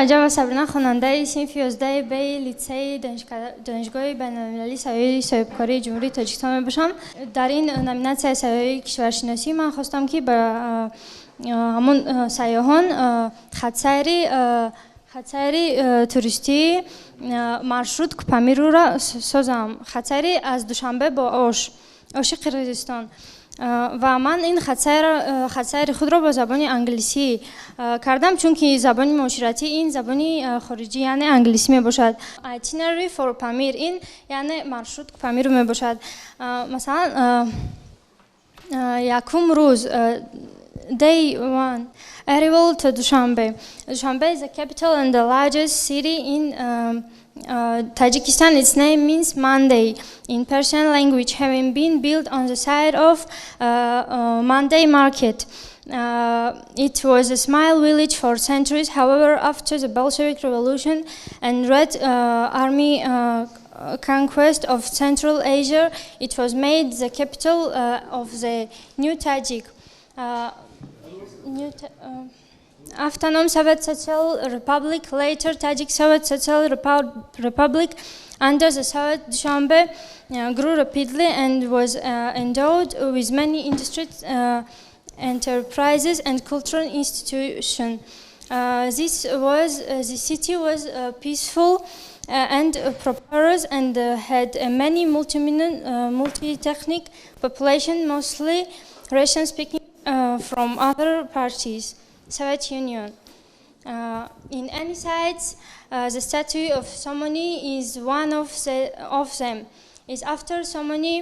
Раҷабова Сабрина, хонандаи синфи 11 Б литсеи Донишгоҳи байналмилалии сайёҳии соҳибкории Ҷумҳурии Тоҷикистон мебошам. Дар ин номинатсияи сайёҳии кишваршиносӣ ман хостам, ки ба ҳамон сайёҳон хатсайри туристии маршрут к Памируро созам, хатсайри аз Душанбе бо Ош, Оши Қирғизистон. Ва ман ин хатсайри худро бо забони англисӣ кардам, чунки забони муоширатӣ ин забони хориҷӣ, яъне англисӣ мебошад. Itinerary for Pamir, ин яъне маршрут к Памиру мебошад. Масалан, якум рӯз, day one, arrival to Dushanbe. Dushanbe is the capital and the largest city in Tajikistan. Its name means Monday in Persian language, having been built on the site of Monday Market. It was a small village for centuries. However, after the Bolshevik Revolution and Red Army conquest of Central Asia, it was made the capital of the new Tajik new Autonomous Soviet Social Republic, later Tajik Soviet Social Republic. Under the Soviet, Dushanbe grew rapidly and was endowed with many industries, enterprises and cultural institutions. The city was peaceful and prosperous and had a many multi-ethnic population, mostly Russian-speaking from other parties, Soviet Union. In any sites, the statue of Somoni is one of them. Is after Somoni,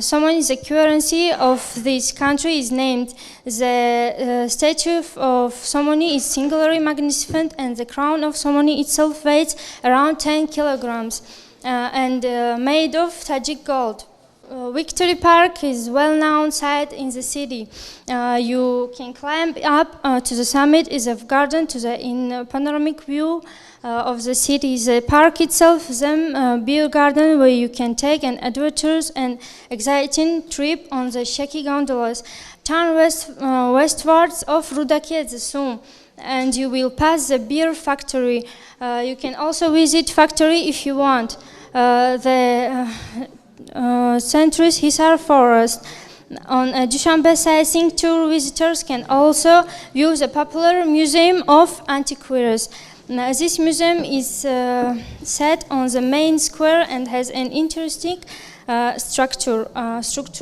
Somoni, the currency of this country, is named. The statue of Somoni is singularly magnificent, and the crown of Somoni itself weighs around 10 kilograms and made of Tajik gold. Victory Park is well-known site in the city. You can climb up to the summit is a garden to the in panoramic view of the city. The park itself is a beer garden where you can take an adventurous and exciting trip on the shaky gondolas. Turn westwards of Rudaki at the Sum, and you will pass the beer factory. You can also visit factory if you want. The centuries Hisar Forest. On a Dushanbe sightseeing tour, visitors can also view the popular Museum of Antiquaries. Now, this museum is set on the main square and has an interesting structure.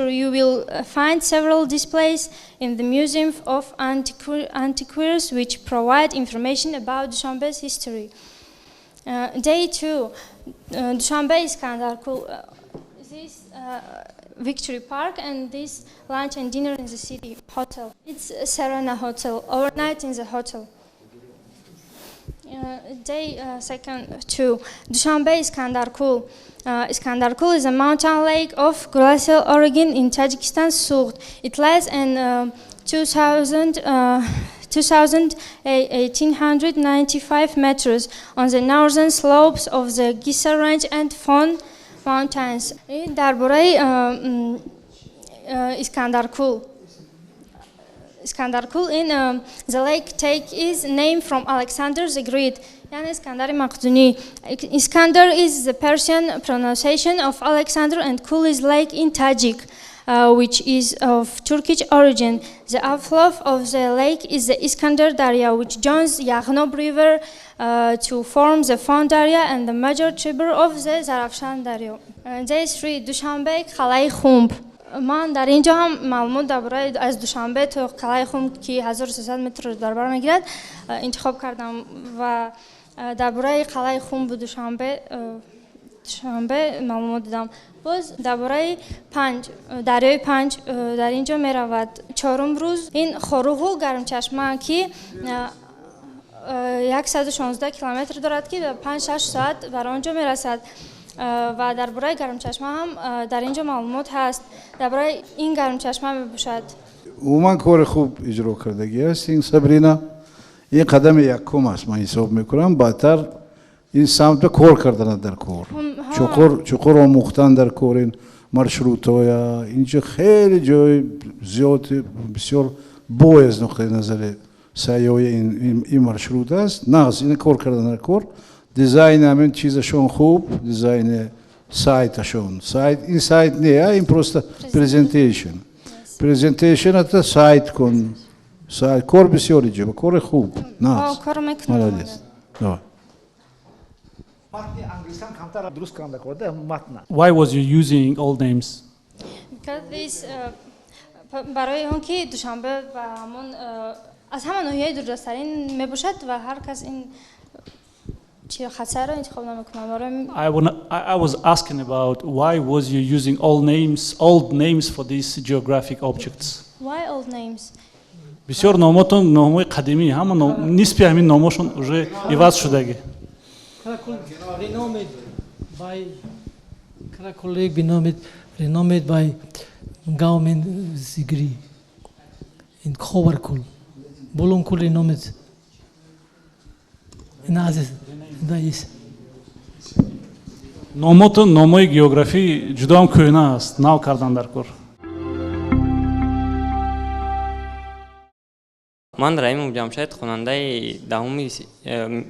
You will find several displays in the Museum of Antiquaries, which provide information about Dushanbe's history. Day 2, Dushanbe Iskandarkul. This Victory Park and this lunch and dinner in the city hotel. It's a Serena Hotel, overnight in the hotel. Day second 2, Dushanbe Iskandarkul. Iskandarkul is a mountain lake of glacial origin in Tajikistan, Sughd. It lies in 2,895 meters on the northern slopes of the Gissar Range and Fon Mountains. Дар бораи Искандаркул. Искандаркул in the lake take its name from Alexander the Great, яъне Искандари Мақдунӣ. Iskander is the Persian pronunciation of Alexander and Kul is lake in Tajik, which is of Turkic origin. The outflow of the lake is the Iskander Darya, which joins Yaghnob River to form the Fon Darya and the major tributary of the Zarafshan Darya. Day 3, Dushanbe, Qalai Khumb. Ман дар ин ҷо ҳам маълумот дар бораи аз Душанбе то Қалаи Хумб, ки 1300 метрро дар бар мегирад, интихоб кардам ва дар бораи Қалаи Хумбу Душанбе маълумот додам. Боз дар бораи Панҷ, дарёи Панҷ дар ин ҷо меравад. Чорум рӯз ин Хоруғу Гармчашма, ки 116 километр дорад, ки 5-6 соат бар он ҷо мерасад. Ва дар бораи Гармчашма ҳам дар ин ҷо маълумот ҳаст. Дар бораи ин Гармчашма мебошад. Умуман, кори хуб иҷро кардагӣ аст ин Сабрина. Ин қадами якум аст, ман ҳисоб мекунам. Баъдтар ин самтба кор карданад дар кор, чуқур чуқур омӯхтан дар кор ин маршрутҳоя. Инҷо хеле ҷои зиёд, бисёр бой аз нуқтаи назари сайёҳи ин маршрут аст. Нағз ин кор кардан кор. Дизайн ҳамин чизашон хуб, дизайни сайташон. Сайт ин сайт не, ин просто presentation. Presentation это сайт кун. Сайт кор бисёр иҷоба, кори хуб. Нағз. Кор мекунам. Молодец. Давай. Матни англисан камтар дуруст кунанда корда матна. Why was you using old names? Because this барои он ки Душанбе ба ҳамон аз ҳама ноҳияи дурдасттарин мебошад ва ҳар кас ин чи хатсайрро интихоб намекунад барои. I was asking about why was you using all names, old names for these geographic objects? Why old names? Бисёр номотон номҳои қадимӣ, ҳама нисфи ҳамин номошон уже иваз шудагӣ. Renowned by Karakul Lake renowned by government degree in Khovarkul, Bulunkul renowned in Aziz, is. Номотон номҳои географӣ ҷудоам кӯҳна аст, нав кардан дар кор. Ман Раимов Ҷамшед, хонандаи даҳуми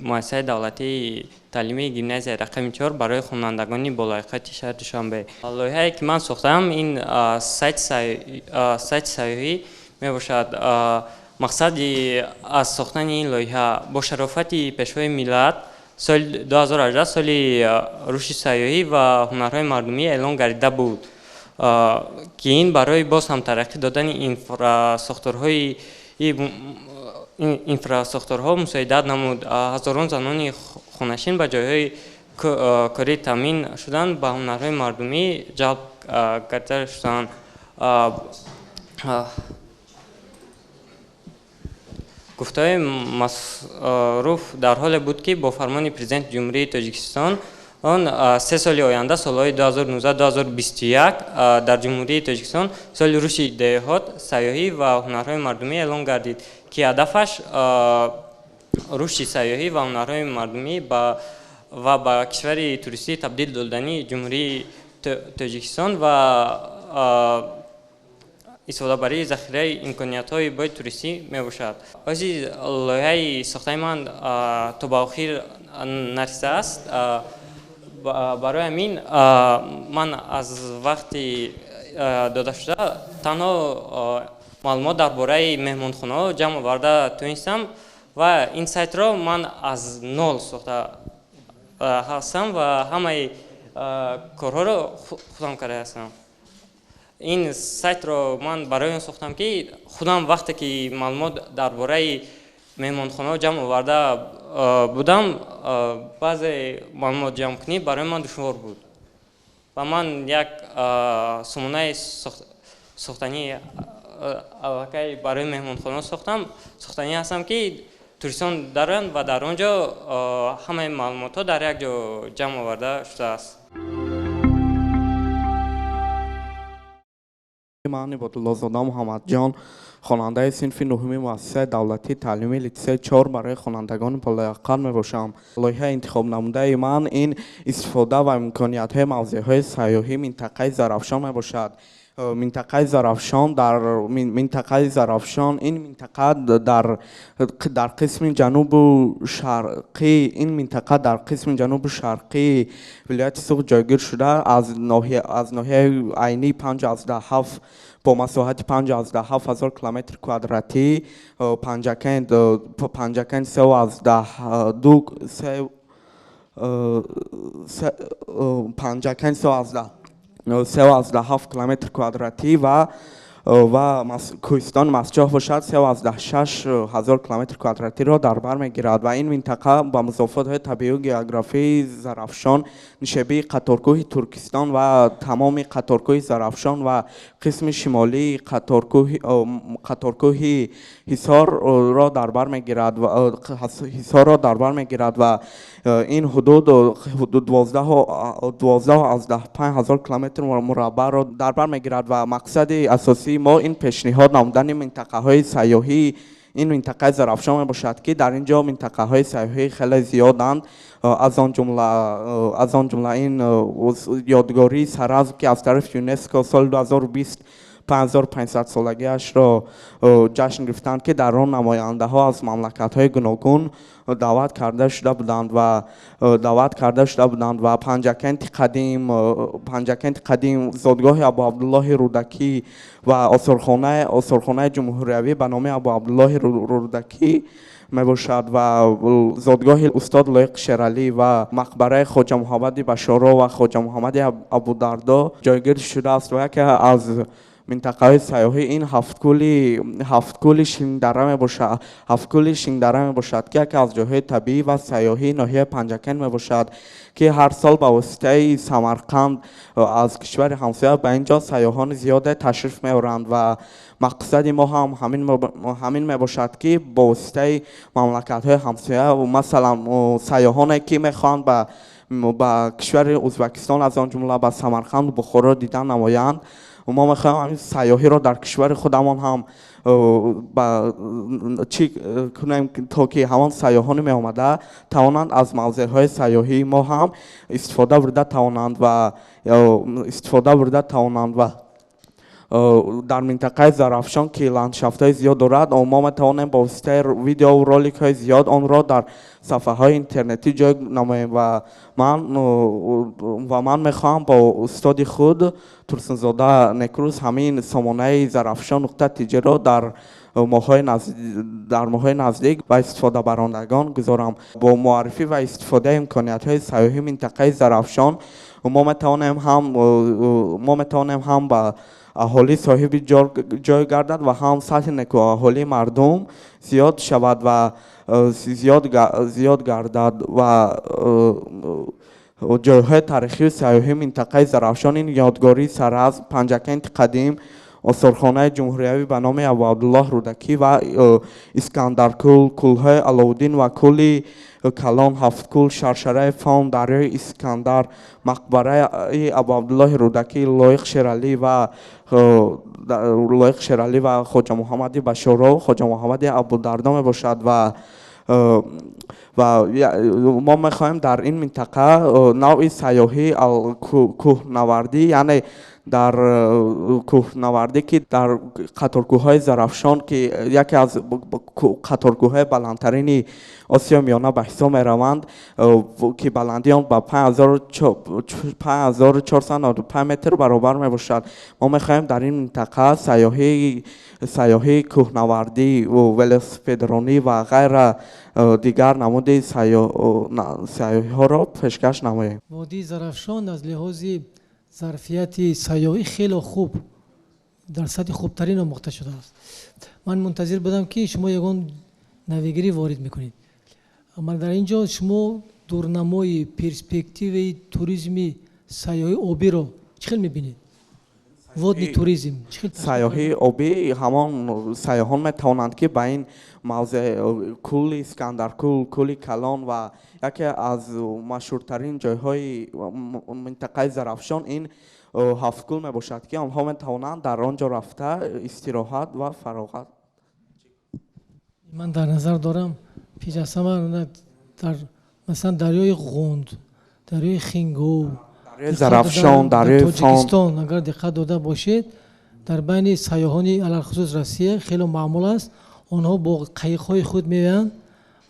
муассисаи давлатии таълимии гимназияи рақами 4 барои хонандагони болаёқати шаҳри Душанбе. Лоиҳае ки ман сохтаам, ин сайти сайёҳӣ мебошад. Мақсади аз сохтани ин лоиҳа бо шарофати Пешвои миллат соли 2018 соли рушди сайёҳӣ ва ҳунарҳои мардумӣ эълон гардида буд, ки ин барои боз ҳам тараққӣ додани инфрасохторҳо мусоидат намуд. Ҳазорон занони хонашин ба ҷойҳои корӣ таъмин шуданд, ба ҳунарҳои мардумӣ ҷалб карда шуданд. Гуфтаҳои масруф дар ҳоле буд, ки бо фармони Президенти Ҷумҳурии Тоҷикистон он 3 соли оянда, солҳои 2019-2021, дар Ҷумҳурии Тоҷикистон соли рушди деҳот, сайёҳӣ ва ҳунарҳои мардумӣ эълон гардид, ки ҳадафаш рушди сайёҳӣ ва ҳунарҳои мардумӣ ва ба кишвари туристӣ табдил додани Ҷумҳурии Тоҷикистон ва истифодабарии захираи имкониятҳои бои туристӣ мебошад. Ози лоиҳаи сохтаи ман то ба охир нарасидааст. Барои ҳамин ман аз вақти додашуда танҳо маълумот дар бораи меҳмонхонаҳо ҷамъ оварда тонистам ва ин сайтро ман аз нол сохта ҳастам ва ҳамаи корҳоро худам карда ҳастам. Ин сайтро ман барои он сохтам, ки худам вақте ки маълумот дар бораи меҳмонхонаҳо ҷамъ оварда будам, баъзе маълумот ҷамъкунӣ барои ман душвор буд ва ман як сомонаи сохтанӣ аллакай барои меҳмонхонаҳо сохтам, сохтанӣ ҳастам, ки туристон дароянд ва дар он ҷо ҳамаи маълумотҳо дар як ҷо ҷамъ оварда шудааст. Ман Ибодуллозода Муҳаммадҷон, хонандаи синфи нуҳуми муассисаи давлатии таълимии литсей 4 барои хонандагони болояққат мебошам. Лоиҳаи интихобнамудаи ман ин истифода ва имкониятҳои мавзеъҳои сайёҳии минтақаи Зарафшон мебошад. Минтақаи Зарафшон дар минтақаи Зарафшон ин минтақа дар қисми ҷанубу шарқӣ, ин минтақа дар қисми ҷанубу шарқии вилояти Суғд ҷойгир шуда, аз ноҳияи Айнӣ 5,7 бо масоҳати 5,7 ҳазор километр квадратӣ, Панҷакент 3,2, Панҷакент 3,7 километр квадратӣ ва кӯҳистони Мастчоҳ бошад 3,6 ҳазор километр квадратиро дар бар мегирад ва ин минтақа ба музофотҳои табиию географии Зарафшон, нишебии қаторкӯҳи Туркистон ва тамоми қаторкӯҳи Зарафшон ва қисми шимолии қаторкӯҳи Ҳисорро дар бар мегирад ва ин ҳудуд 12,5 ҳазор километр мураббаъро дар бар мегирад ва мақсади асосии мо ин пешниҳод намудани минтақаҳои сайёҳии ин минтақаи Зарафшон мебошад, ки дар ин ҷо минтақаҳои сайёҳӣ хеле зиёданд, аз он ҷумла ин ёдгории Саразм, ки аз тарафи ЮНЕСКО соли 2020 5500 солагиашро ҷашн гирифтанд, ки дар он намояндаҳо аз мамлакатҳои гуногун даъват карда шуда буданд ва Панҷакенти қадим, зодгоҳи Абу Абдуллоҳи Рӯдакӣ ва осорхонаи ҷумҳуриявӣ ба номи Абу Абдуллоҳи Рӯдакӣ мебошад ва зодгоҳи устод Лоиқ Шералӣ ва мақбараи Хоҷа Муҳаммади Башоро ва Хоҷа Муҳаммади Абудардо ҷойгир шудааст. Ва яке аз минтақаҳои сайёҳӣ ин ҳафткӯли Шингдара мебошад, ки яке аз ҷойҳои табиӣ ва сайёҳии ноҳияи Панҷакент мебошад, ки ҳар сол ба воситаи Самарқанд аз кишвари ҳамсоя ба ин ҷо сайёҳони зиёде ташриф меоранд. Ва мақсади мо ҳам ҳамин мебошад, ки бо воситаи мамлакатҳои ҳамсоя, масалан сайёҳоне ки мехоҳанд ба кишвари Ӯзбекистон, аз он ҷумла ба Самарқанду Бухоро дидан намоянд, мо мехоҳем ҳамин сайёҳиро дар кишвари худамон ҳам чӣ кунем, то ки ҳамон сайёҳони меомада тавонанд аз мавзеъҳои сайёҳии мо ҳам истифода бурда тавонанд ва дар минтақаи Зарафшон, ки ландшафтҳои зиёд дорад, мо метавонем бо воситаи видеову роликҳои зиёд онро дар сафҳаҳои интернетӣ ҷой намоем. Ва ман мехоҳам бо устоди худ Турсунзода Некрӯз ҳамин сомонаи Зарафшон нуқта тиҷро дар моҳҳои наздик ба истифодабарандагон гузорам. Бо муаррифӣ ва истифодаи имкониятҳои сайёҳии минтақаи Зарафшон мо метавонем ҳам ба аҳолӣ соҳиби ҷой гардад ва ҳам сатҳи некуаҳолии мардум зиёд шавад ва зиёд гардад. Ва ҷойҳои таърихию сайёҳии минтақаи Зарафшон ин ёдгории Саразм, Панҷакенти қадим, осорхонаи ҷумҳуриявӣ ба номи Абу Абдуллоҳ Рӯдакӣ ва Искандаркӯл, кӯлҳои Аловуддин ва кӯли Калон, Ҳафткӯл, Шаршараи Фон, дарёи Искандар, мақбараи Абу Абдуллоҳи Рӯдакӣ, Лоиқ Шералӣ ва Хоҷа Муҳаммади Башоро, Хоҷа Муҳаммади Абудардо мебошад. Ва мо мехоҳем дар ин минтақа навъи сайёҳии кӯҳнавардӣ, яъне дар кӯҳнавардӣ, ки дар қаторкӯҳҳои Зарафшон, ки яке аз қаторкӯҳҳои баландтарини Осиёи Миёна ба ҳисоб мераванд, ки баландии он ба 5495 метр баробар мебошад. Мо мехоҳем дар ин минтақа сайёҳии кӯҳнавардӣ, велосипедронӣ ва ғайра дигар намуди сайёҳиҳоро пешкаш намоем. Водии Зарафшон аз лиҳози зарфияти сайёҳӣ хеле хуб, дар сатҳи хубтарин омӯхта шудааст. Ман мунтазир будам, ки шумо ягон навигирӣ ворид мекунед. Аммо дар ин ҷо шумо дурнамои перспективаи туризми сайёҳии обиро чӣ хел мебинед? Водный туризм. Сайёҳии обӣ ҳамон сайёҳон метавонанд, ки ба ин мавзеъ кӯли Искандаркӯл, кӯли Калон ва яке аз машҳуртарин ҷойҳои минтақаи Зарафшон ин Ҳафткӯл мебошад, ки онҳо метавонанд дар он ҷо рафта истироҳат ва фароғат. Ман дар назар дорам пеш аз ҳама дар масалан дарёи Ғунд, дарёи Хингов, Зарафшон, дарёи Фон. Тоҷикистон агар диққат дода бошед, дар байни сайёҳони алалхусус Россия хеле маъмул аст. Онҳо бо қайиқҳои худ меоянд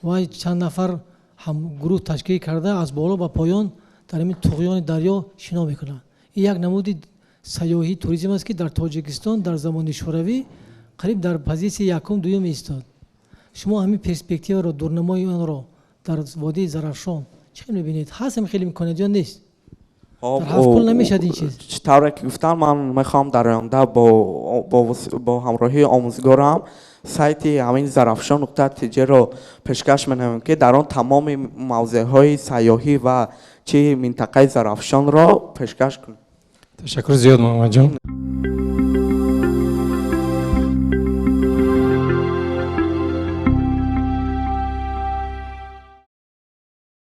ва чанд нафар ҳам гурӯҳ ташкил карда аз боло ба поён дар ҳамин туғёни дарё шино мекунанд. Ин як намуди сайёҳии туризм аст, ки дар Тоҷикистон дар замони Шӯравӣ қариб дар позитсияи якум дуюм истод. Шумо ҳамин перспективаро, дурнамои онро дар водии Зарафшон чӣ хел мебинед? Ҳаст ҳам хеле имконият ё нест? Дар Ҳафткӯл намешавад ин чиз? Чӣ тавре ки гуфтам, ман мехоҳам дар оянда бо ҳамроҳии омӯзгорам сайти ҳамин Зарафшон нуқта тиҷро пешкаш менамоем, ки дар он тамоми мавзеъҳои сайёҳӣ ва чӣ минтақаи Зарафшонро пешкаш кунем. Ташаккур зиёд, Муҳаммадҷон.